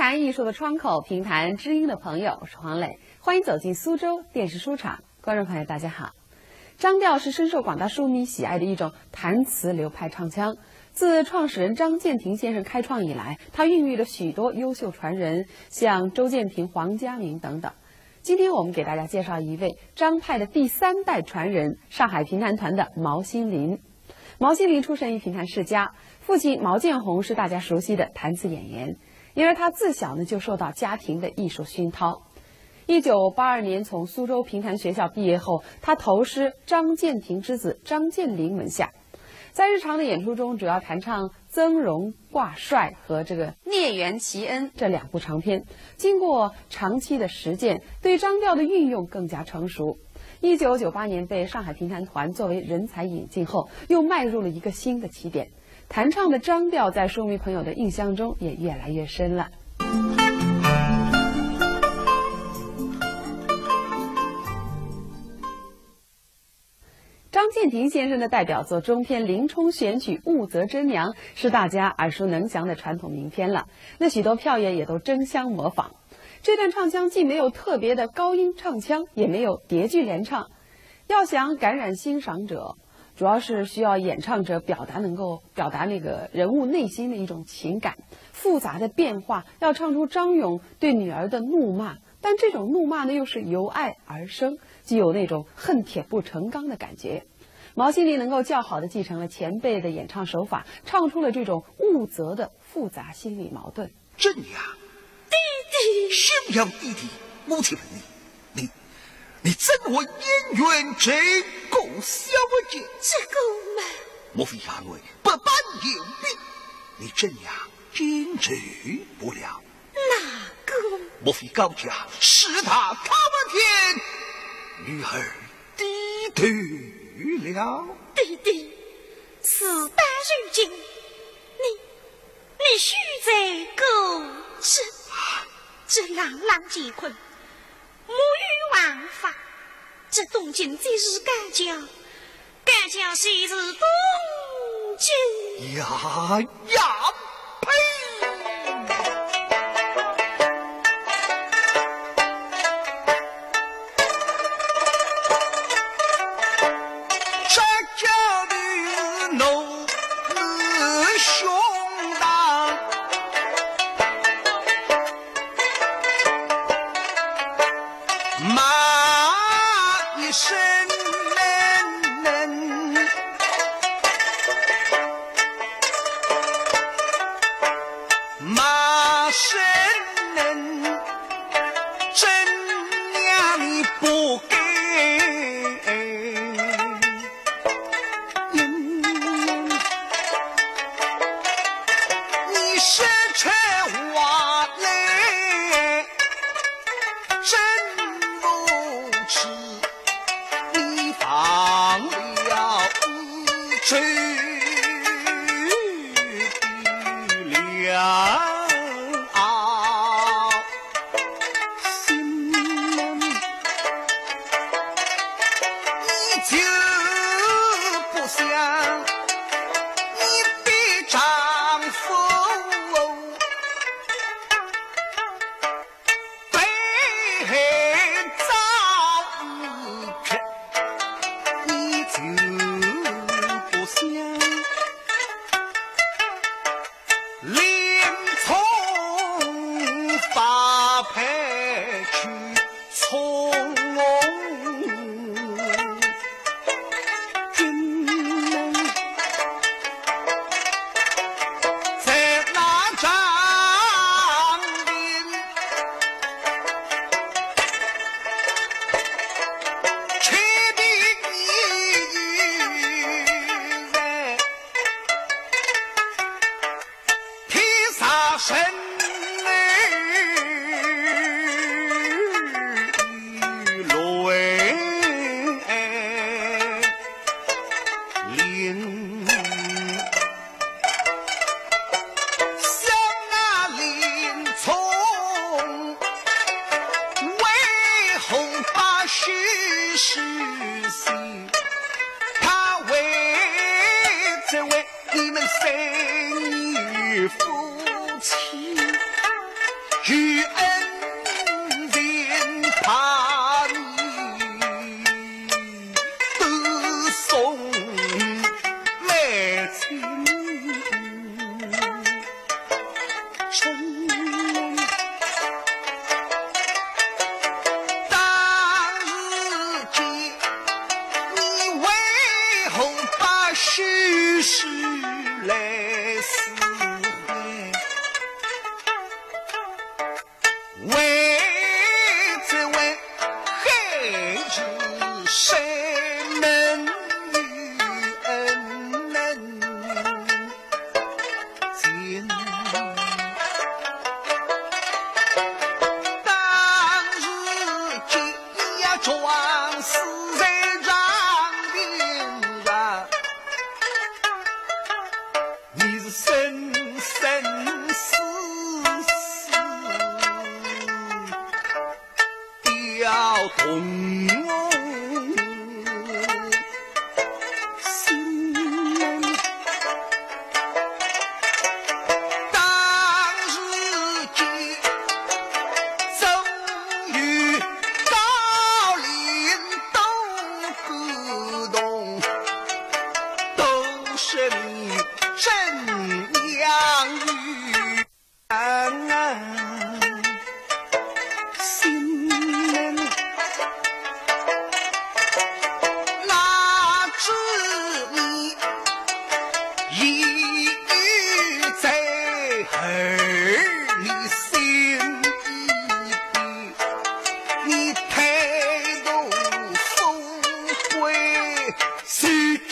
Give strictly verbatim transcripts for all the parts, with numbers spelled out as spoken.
谈艺术的窗口，评弹知音的朋友，我是黄磊，欢迎走进苏州电视书场。观众朋友，大家好。张调是深受广大书迷喜爱的一种弹词流派唱腔。自创始人张建庭先生开创以来，它孕育了许多优秀传人，像周建庭、黄家明等等。今天我们给大家介绍一位张派的第三代传人，上海评弹团的毛新林。毛新林出身于评弹世家，父亲毛建宏是大家熟悉的弹词演员，因而他自小呢就受到家庭的艺术熏陶。一九八二年从苏州评弹学校毕业后，他投师张建庭之子张建林门下。在日常的演出中，主要弹唱《曾荣挂帅》和这个《孽缘奇恩》这两部长篇。经过长期的实践，对张调的运用更加成熟。一九九八年被上海评弹团作为人才引进后，又迈入了一个新的起点。弹唱的张调在书迷朋友的印象中也越来越深了。张建庭先生的代表作中篇《林冲选曲·雾则真娘》是大家耳熟能详的传统名篇了，那许多票友也都争相模仿。这段唱腔既没有特别的高音唱腔，也没有叠句连唱。要想感染欣赏者，主要是需要演唱者表达，能够表达那个人物内心的一种情感，复杂的变化，要唱出张勇对女儿的怒骂，但这种怒骂呢又是由爱而生，既有那种恨铁不成钢的感觉。毛新林能够较好地继承了前辈的演唱手法，唱出了这种雾则的复杂心理矛盾。 怎样？爹爹，休要爹爹，母亲问你，你，你怎会因怨这个小姐？这个嘛……莫非衙内百般有兵，你怎样经受不了？哪个？莫非高家势大，他们天女儿低头了？爹爹，事到如今，你 你休再过问。这朗朗乾坤，木有王法，这东京即是高家，高家即是东京。呀呀，呸！这叫的侬 凶当，骂一声，骂声，真让你不该。 你说出话来真无耻，你放了这个了。 心，你就不想你的丈夫被人遭遇，你就不想。 林冲发配去充军，在那张林吃的你。 披上身来乱林，想那林冲为何把许仙，他为这位 你们三女夫妻当时见呀，壮士在长亭上，你是生生死死要同心。当时见 总有高林都感动，都是你真养育人心。哪知你 已在儿女心一边，你贪图富贵，虚假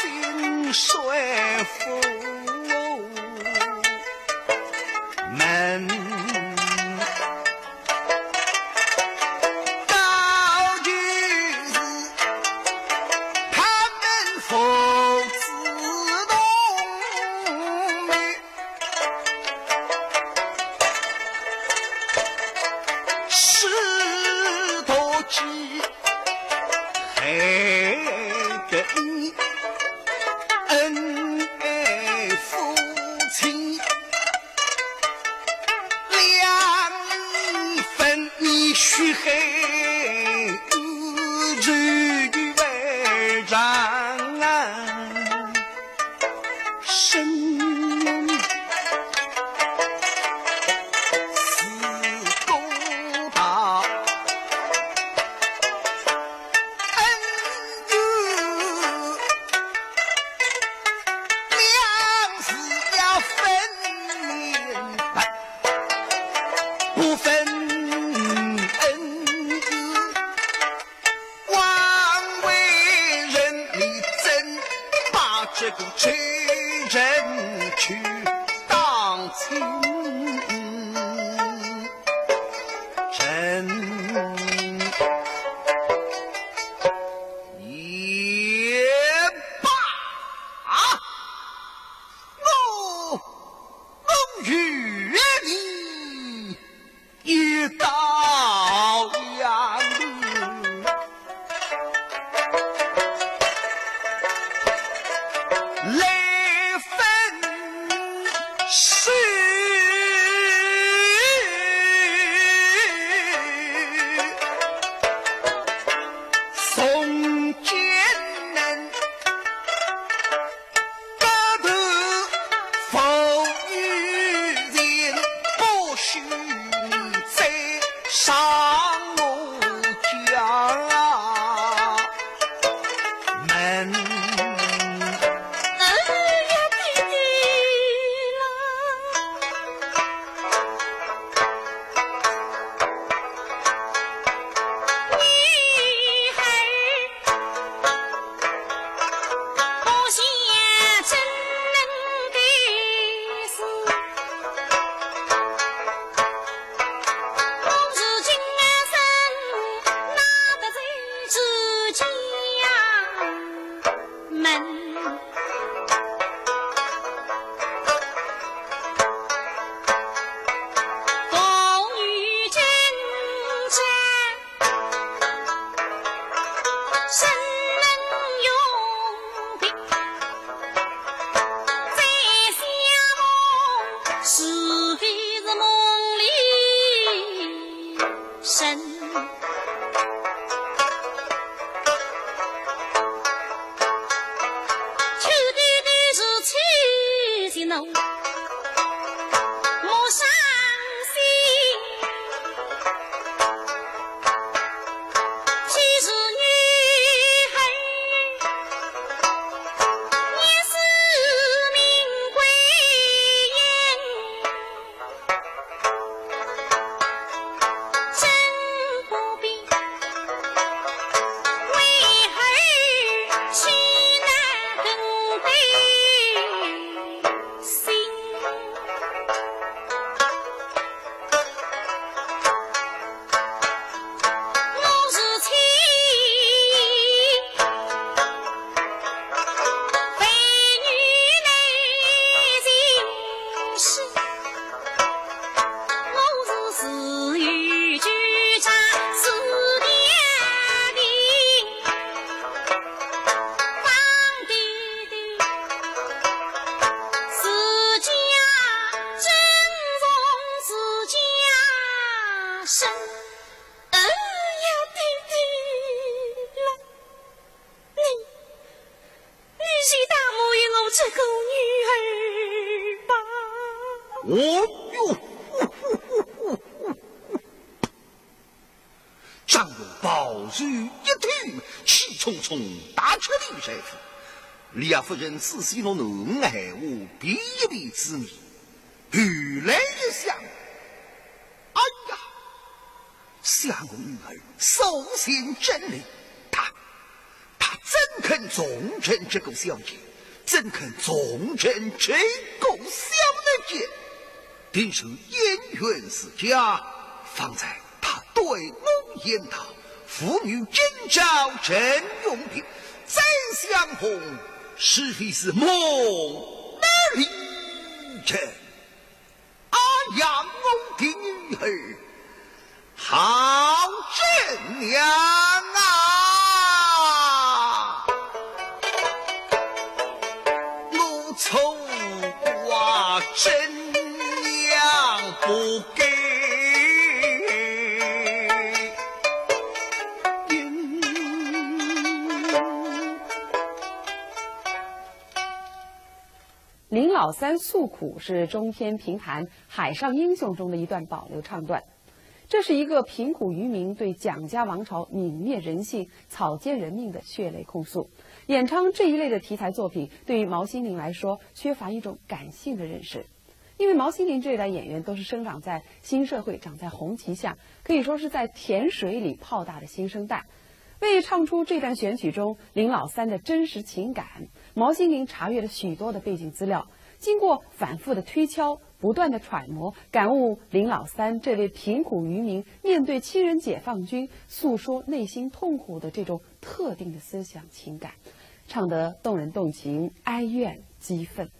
金山富门。 到底是他们父子同名，是多记恨得你恩爱夫妻。 两人分你血海，日日为长啊，生死公道。 恩怨两字要分明白，不分恩怨，枉为人，你怎把这个仇人去当亲？ 臣也罢，我，我与你一刀两断。 来分手。从今能不得 父与子，不许你再上我家门。哎呀，爹爹啦！你还 我想怎能的是，我如今啊，生哪得罪自家门？哦哟！张勇袍袖一推，气冲冲踏出李帅府。李夫人仔细弄弄闲话，避一避之意，后来一想，哎呀， 相公女儿素心真丽，她，她怎肯重认这个小姐？怎肯重认这个小姐？定是姻缘是假，方才她对我言道，父女今朝正用别，再相逢，是非是梦里人。 哎呀，我的女儿，好贞娘啊！我错怪贞娘不该。 林老三诉苦是中篇评弹《海上英雄》中的一段保留唱段。这是一个贫苦渔民对蒋家王朝泯灭人性、草菅人命的血泪控诉。演唱这一类的题材作品，对于毛新龄来说，缺乏一种感性的认识。因为毛新龄这一代演员都是生长在新社会、长在红旗下，可以说是在甜水里泡大的新生代。 为唱出这段选曲中林老三的真实情感，毛新龄查阅了许多的背景资料，经过反复的推敲、不断的揣摩，感悟林老三这位贫苦渔民面对亲人解放军诉说内心痛苦的这种特定的思想情感，唱得动人动情、哀怨激愤。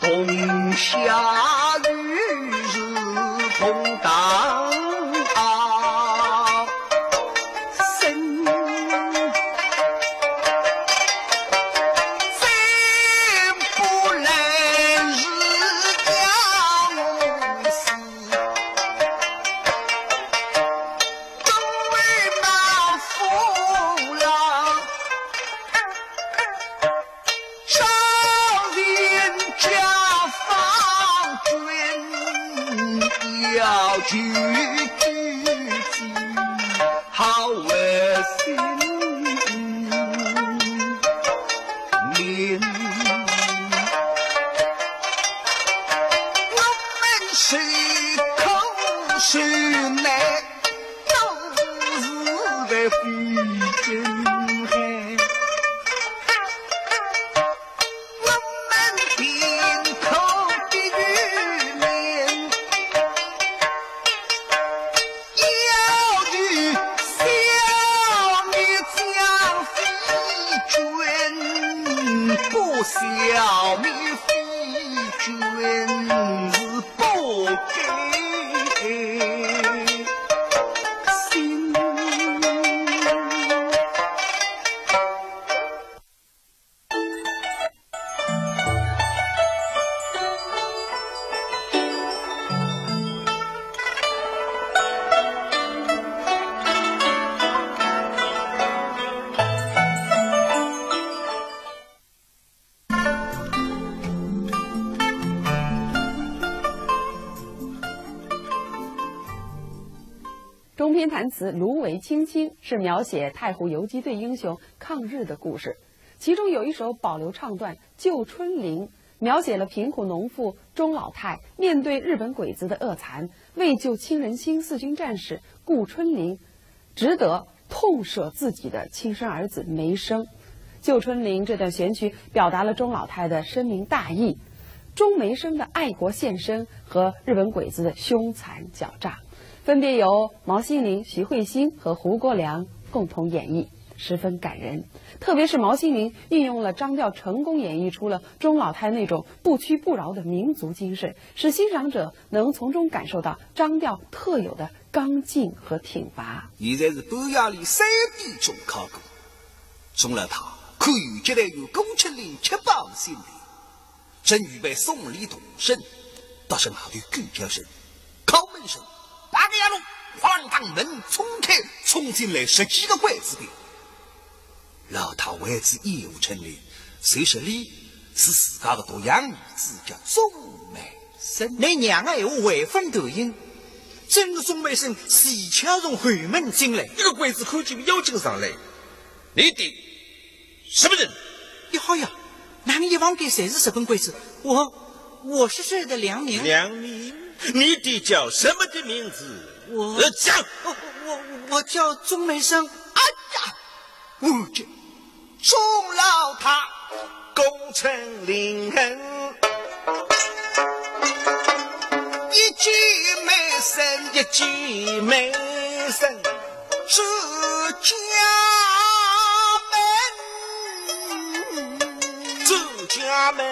冬夏与日同当生，再不来日要我死。 都为老夫老，朝廷家方君要求，举举好为心明。我们谁口谁难， 都是个非君害。我们平口的愚民，要求消灭这非君，不消灭非君是 不甘心。 中篇弹词《芦苇青青》是描写太湖游击队英雄抗日的故事，其中有一首保留唱段《救春苓》，描写了贫苦农妇钟老太面对日本鬼子的恶残，为救亲人新四军战士顾春苓，只得痛舍自己的亲生儿子梅生。《救春苓》这段选曲表达了钟老太的深明大义，钟梅生的爱国献身和日本鬼子的凶残狡诈。分别由毛新龄、徐惠新和胡国良共同演绎，十分感人。特别是毛新龄运用了张调，成功演绎出了钟老太那种不屈不挠的民族精神，使欣赏者能从中感受到张调特有的刚劲和挺拔。现在是半夜里三点钟敲鼓，钟老太看有急来有顾春苓吃饱心里，正预备送礼动身，搭上外头狗叫声、敲门声，八个洋路哐当门冲开，冲进来十几个鬼子兵。 老太为仔掩护春苓，就说俚是自家个独养儿子，叫钟梅生。倷娘个闲话未分头音，正是钟梅生徐巧从后门进来。一个鬼子看见要紧上来，你爹什么人？呀好呀，哪能一房间侪是日本鬼子？我，我是这儿的良民。良民？你爹叫什么的名字？我，呃，讲。我，我，我叫钟梅生。哎呀！ 我这钟老太顾春苓，一记梅生，一记梅生，朱家门，朱家门，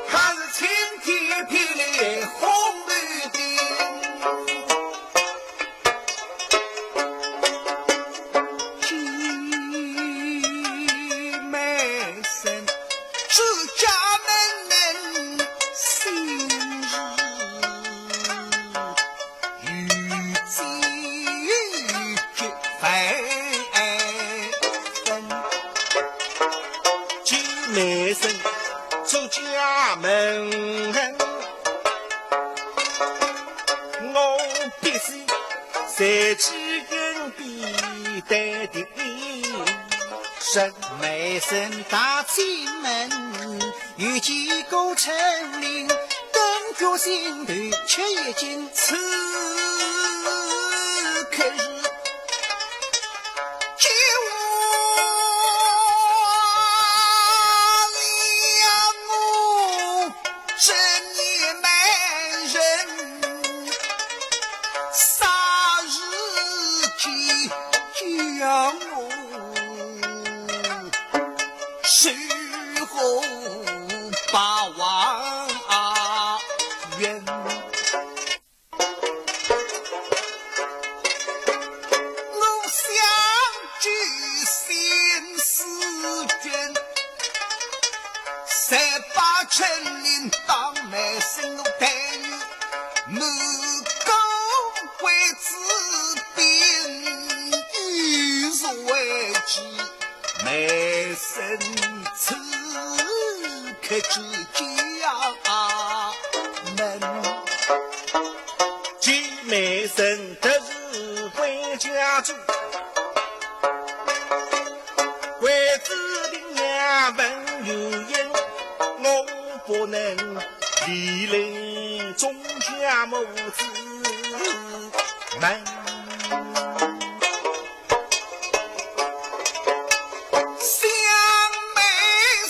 还是青天霹雳红头顶。 朱梅生，朱家门门，心事有结非分。朱梅生，朱家门。 我必须在此恩必待定，准备身打进门，有几个陈琳，等决心头吃一惊。此刻是 叫我了我这年迈人，啥时间叫我是红霸王啊，冤。我想救新四军，才把陈琳当媒人，我待遇满宫贵子嫔，有如为妻。 媒人此刻之家门，见媒人特是回家住，为子定呀问原因，我不能离开中家母子门。 想媒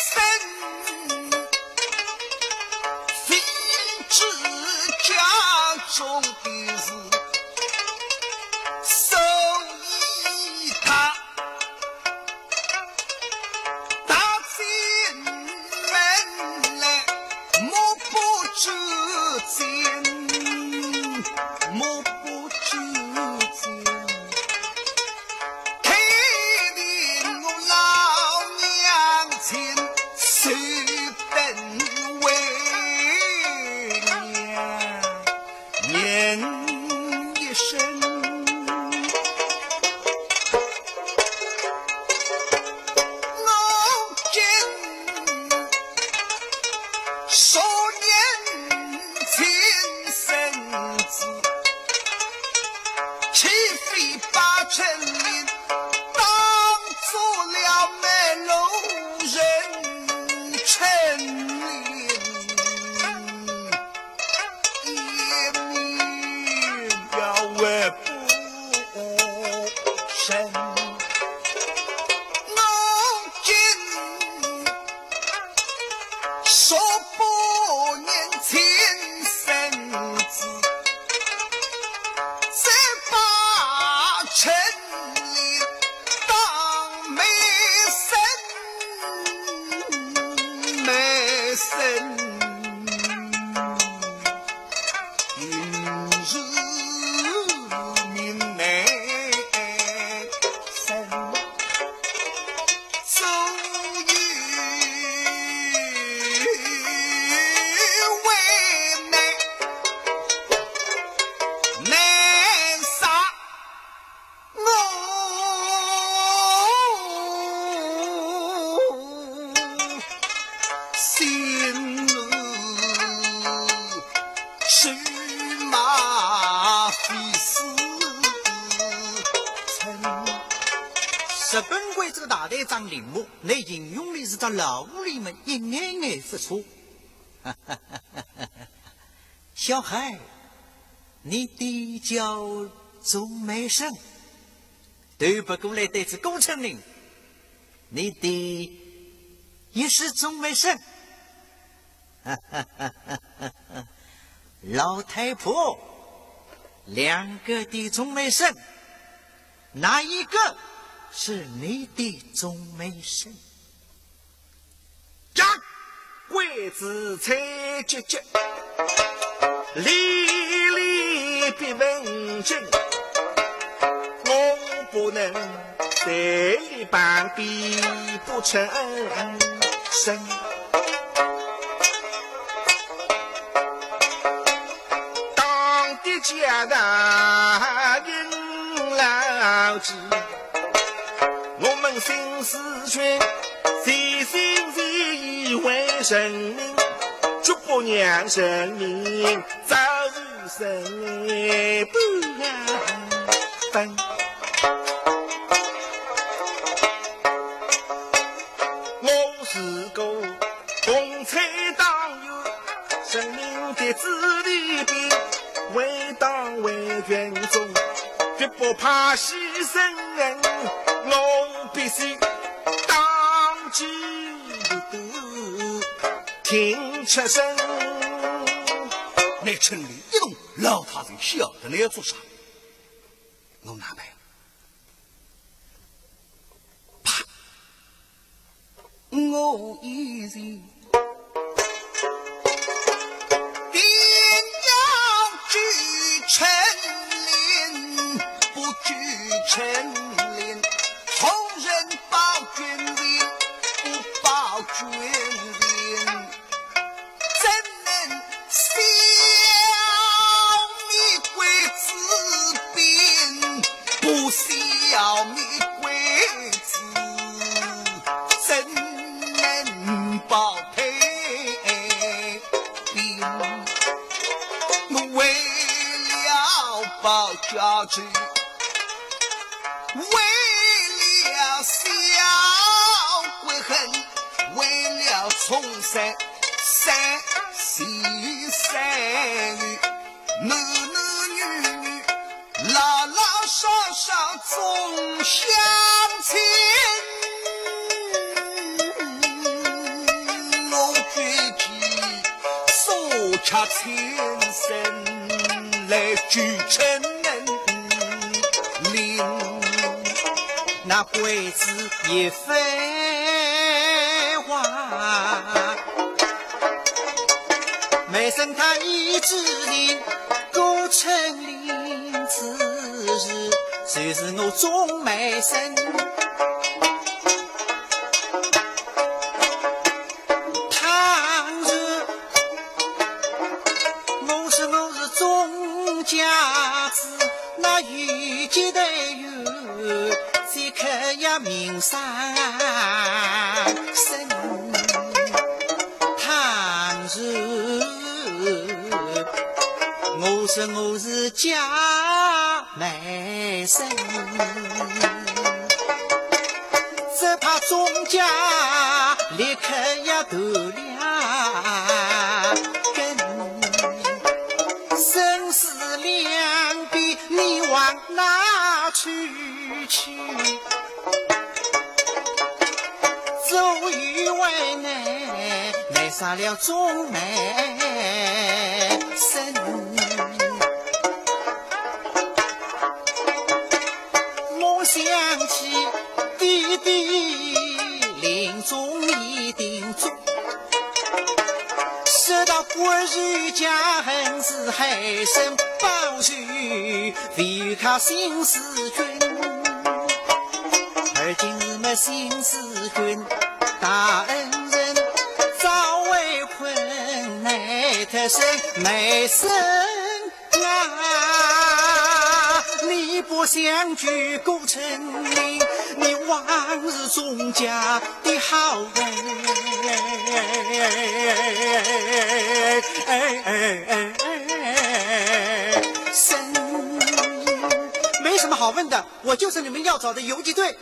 人非知家中的事，所以他踏进门来，目不转睛，目不转睛。 看见我老娘亲手等为娘念一声。我今 少年亲生子，岂非把陈琳当作了卖路人陈琳，也免要为不生。我今 说不念亲生子，只把陈琳当媒人，媒人。 今日命媒人，终于为难，难杀 我心如车马飞似尘。日本鬼子个大队长铃木，倷形容俚是只老狐狸么，一眼眼勿错。小孩，你爹叫钟美生。 对不过来对仔顾春林，你爹也是钟美生。老太婆，两个的钟美生，哪一个是你的钟美生？ 呀，鬼子才结结，离离别问真，我不能在你旁边不成声。当的家大人老子 我们新四军，全心全意为人民，绝不让人民遭遇生不安分。我是个共产党员， 人民的子弟兵，为党为群众，绝不怕牺牲。我必须当机立断，挺出身。那陈琳一动，老太太晓得了要做啥。我哪办？啪！我一定要举陈令，不举陈令，后人报君令，不报君令，怎能消灭鬼子兵？不消灭鬼子，怎能报 平，为了报家仇，为了消鬼恨，为了重生三世三女，男男女女， 老老少少众乡亲，我举起所插亲身来举陈令，那鬼子也 飞话。梅森他一指令，顾春林此时就是我钟梅森。倘若我说我是钟家子，那有几代有 这可要名声声。倘若我说我是假梅森，只怕钟家立刻要断了根。生死两边，你往哪处 去，左右为难，难杀了钟梅森。我想起爹爹临终已叮嘱， 说道：国舅家恩是海参，保佑为他心似君。而今日么心似君，大恩人早为困难，特生梅森啊！你不想举顾春林，你枉是钟家的好人。哎哎哎哎哎，没什么好问的，我就是你们要找的游击队。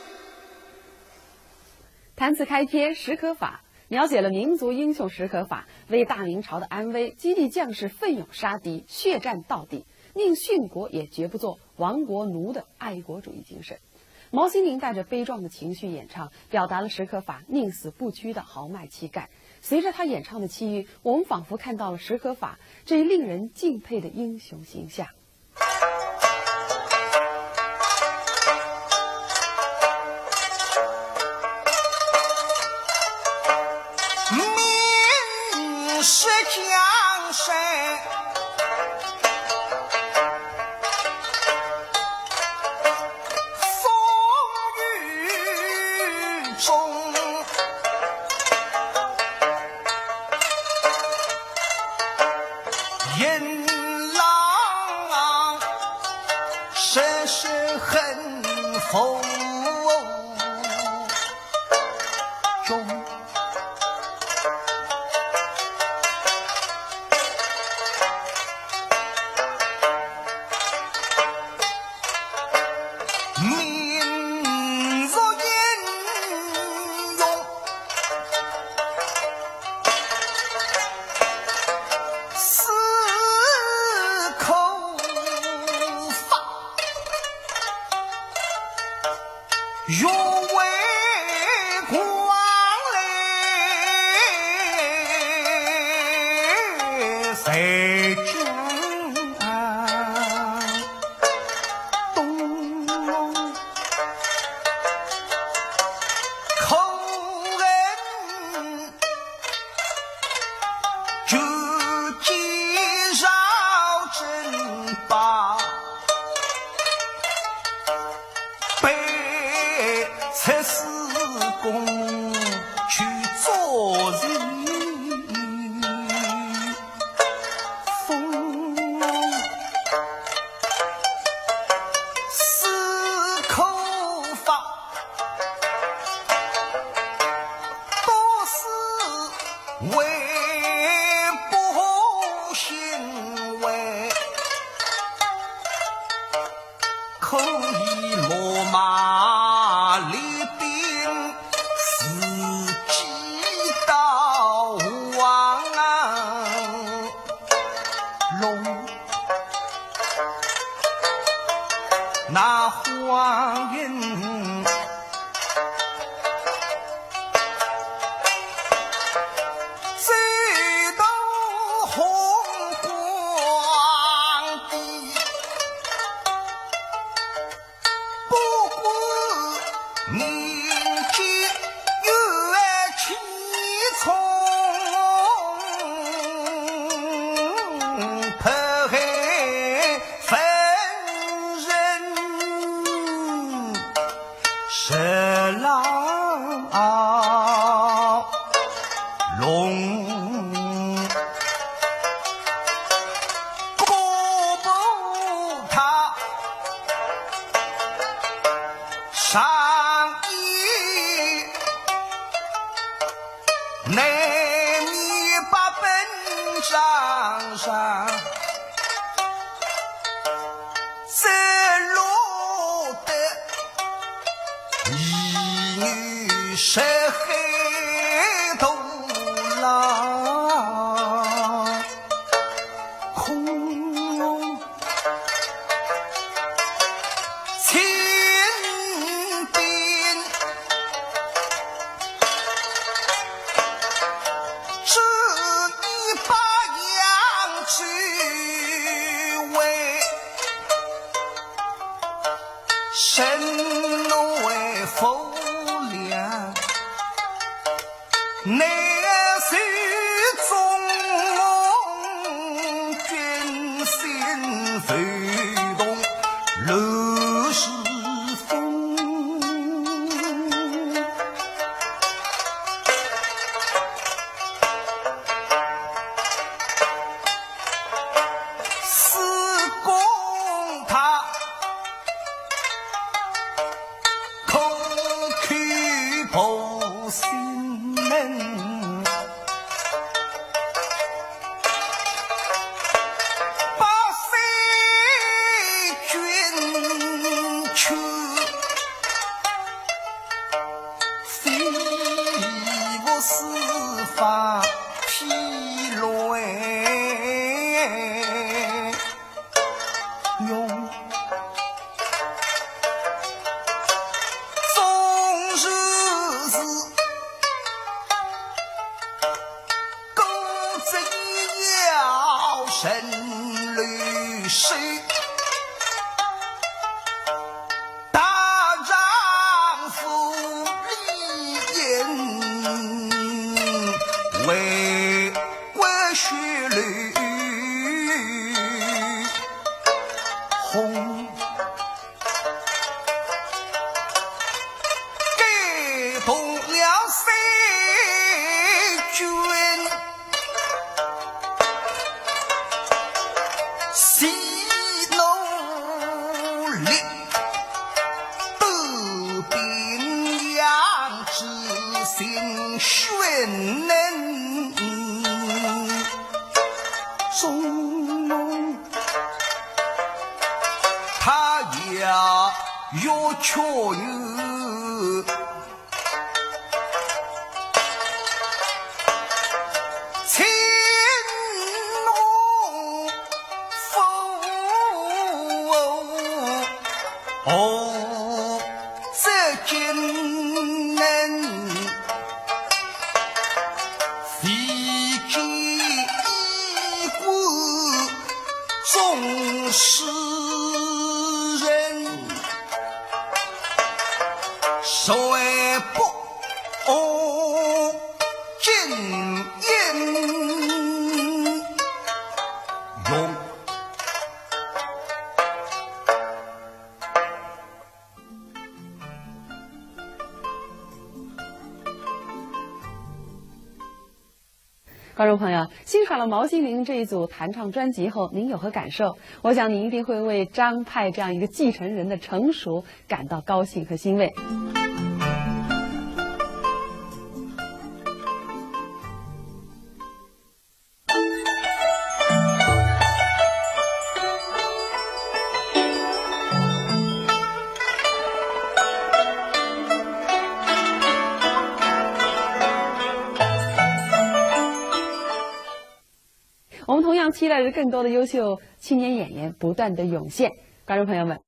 谈词开篇，史可法描写了民族英雄史可法为大明朝的安危，激励将士奋勇杀敌，血战到底，宁殉国也绝不做亡国奴的爱国主义精神。毛新民带着悲壮的情绪演唱，表达了史可法宁死不屈的豪迈气概。随着他演唱的气韵，我们仿佛看到了史可法这一令人敬佩的英雄形象。 名是江山，风雨中， 银浪声声恨风中。 民族英雄史可法，欲为国王来在江东。 可恨我是风，思可发，不思为不行为。 可以落马厉兵，自己到王龙。那黄云 最大红光的，不顾民间怨气冲，迫害犯人。 十郎龙，国破他上一难免把本章上。 失落得一女十海多郎，空清兵。 这一把扬州卫，身为浮梁，难受中军心浮动乱世风。 四公他苦口婆心门，八岁军去。 非不是发披乱用，总是是 勾结妖神乱世，大丈夫理应为国血流红。 感动了三军，齐努力，斗兵扬州心血能。 中农他也有穷有，青龙凤哦，这金能 未见一个中书人，谁不敬英勇？观众朋友，欣赏了毛心凌这一组弹唱专辑后，您有何感受？我想您一定会为张派这样一个继承人的成熟感到高兴和欣慰。我们同样期待着更多的优秀青年演员不断的涌现。观众朋友们，